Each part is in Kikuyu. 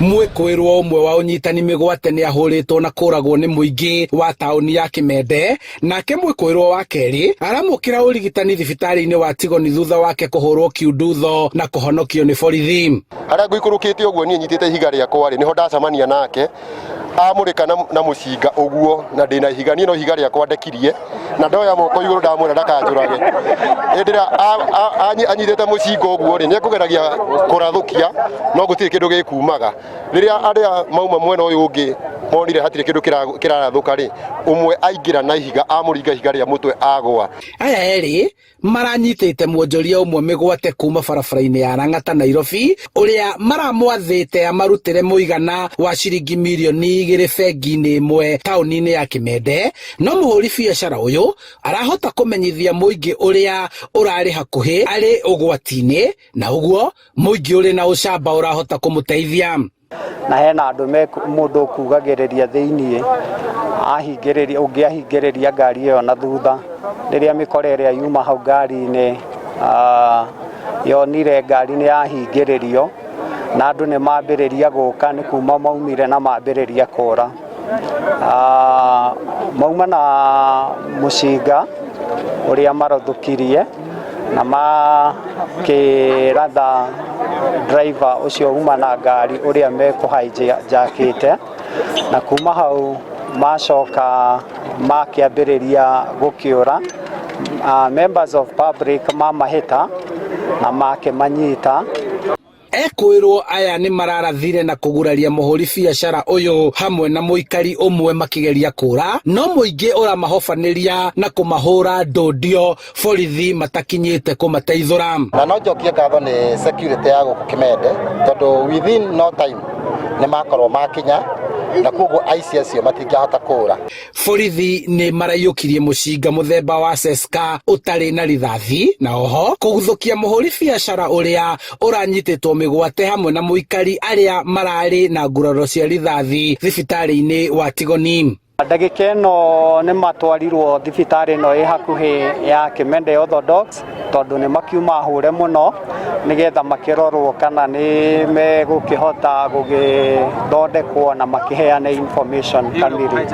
Mwĩkũĩrwo ũmwe wa ũnyitani mĩgwate nĩ ahũrĩtwo na kũragwo nĩ mũingĩ wa taũni ya Kĩmende, nake mwĩkũĩrwo wa kerĩ aramũkĩra ũrigitani thibitarĩ-inĩ wa Tigoni thutha wake kũhũrwo kiundutho na kũhonokio nĩ borithi. Harĩa ngũikũrũkĩte ũguo niĩ nyitĩte ihiga rĩakwa rĩ, nĩho ndacemania nake amũrĩka na mũcinga ũguo, na ndĩna ihiga niĩ no ihiga rĩakwa ndekirie na ndoya moko igũrũ ndamwĩra ndakanjũrage. Hĩndĩ ĩrĩa anyitĩte mũcinga ũguo rĩ, nĩekũgeragia kũrathũkia no gũtirĩ kĩndũ gĩkumaga. Rĩrĩa arĩa mauma mwena ũyũ ũngĩ monire hatirĩ kĩndũ kĩrarathũka rĩ, ũmwe aingĩra na ihiga amũringa ihiga rĩa mũtwe agwa. Aya erĩ maranyitĩte mwonjoria ũmwe mĩgwate kuma barabara-inĩ ya Lang'ata Nairobi, ũrĩa maramwathĩte amarutĩre mũigana wa ciringi mirioni 2 bengi-inĩ ĩmwe taũni-inĩ ya Kĩmende, no mũhũri biacara ũyũ arahota kũmenyithia mũingĩ ũrĩa ũrarĩ hakuhĩ arĩ ũgwati-inĩ, na ũguo mũingĩ ũrĩ na ũcamba ũrahota kũmũteithia. Na hena andũ mũndũ ũkugagĩrĩria thĩiniĩ, ahingĩrĩria, ũngĩ ahingĩrĩria ngari ĩyo na thutha. Rĩrĩa mĩkora ĩrĩa yuma hau ngari-inĩ yonire ngari nĩ yahingĩrĩrio na andũ nĩ mambĩrĩria gũka nĩ kuma maumire na mambĩrĩria kũra. Mauma na mũcinga ũrĩa marathũkirie na makĩratha driver ũcio uma na ngari ũrĩa mekũhaijackĩte, na kuma hau macoka makĩambĩrĩria gũkĩũra. Members of public mamahĩta na makĩmanyita. Ekũĩrwo aya nĩ mararathire na kũguraria mũhũri biacara ũyũ hamwe na mũikari ũmwe makĩgeria kũra, no mũingĩ ũramahobanĩria na kũmahũra ndũndio borithi matakinyĩte kũmateithũra. Na no njokie ngatho nĩ security ya gũkũ Kĩmende, tondũ within no time nĩ makorwo makinya, na koguo aici acio matingĩahota kũra. Borithi nĩ maraiyũkirie mũcinga mũthemba wa Ceska ũtarĩ na rithathi, na oho kũguthũkia mũhũri biacara ũrĩa ũranyitĩtwo mĩgwate hamwe na mũikari arĩa mararĩ na nguraro cia rithathi thibitarĩ-inĩ wa Tigoni. Ndagĩka ĩno nĩ matwarirwo thibitarĩ ĩno ĩ hakuhĩ ya Kĩmende Orthodox, tondũ nĩ makiuma hũre mũno, nĩgetha makĩrorwo kana nĩ megũkĩhota gũgĩthondekwo na makĩheane information kamiri.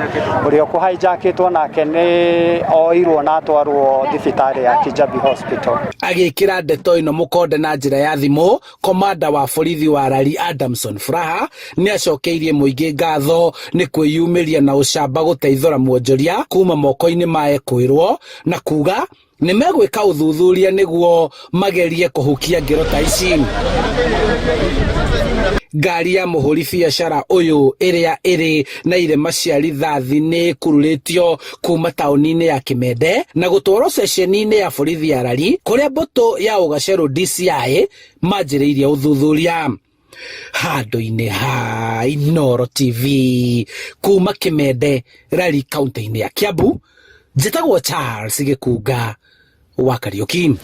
Ũrĩa ũkũhaijackĩtwo nake nĩ oirwo na atwarwo thibitarĩ ya Kijabi Hospital. Agĩkĩra ndeto ĩno mũkonde na njĩra ya thimũ, komanda wa borithi wa Rari Adamson Furaha nĩ acokeirie mũingĩ ngatho nĩ kwĩyumĩria na ũcamba gũteithũra mwonjoria kuma moko-inĩ ma ekũĩrwo, na kuga nĩ megwĩka ũthuthuria nĩguo magerie kũhukia ngero ta ici. Ngari ya mũhũri biacara ũyũ ĩrĩa ĩrĩ na irema cia rithathi nĩ ĩkururĩtio kuma taũni-inĩ ya Kĩmende na gũtwarwo ceceni-inĩ ya borithi ya Rari, kũrĩa mbũtũ ya ũgacerũ DCI manjĩrĩirie ũthuthuria. Handũ-inĩ ha Inooro TV kuma Kĩmende, Rari, kaunti-inĩ ya Kiambu, njĩtagwo Charles Gĩkunga wa Kariũki.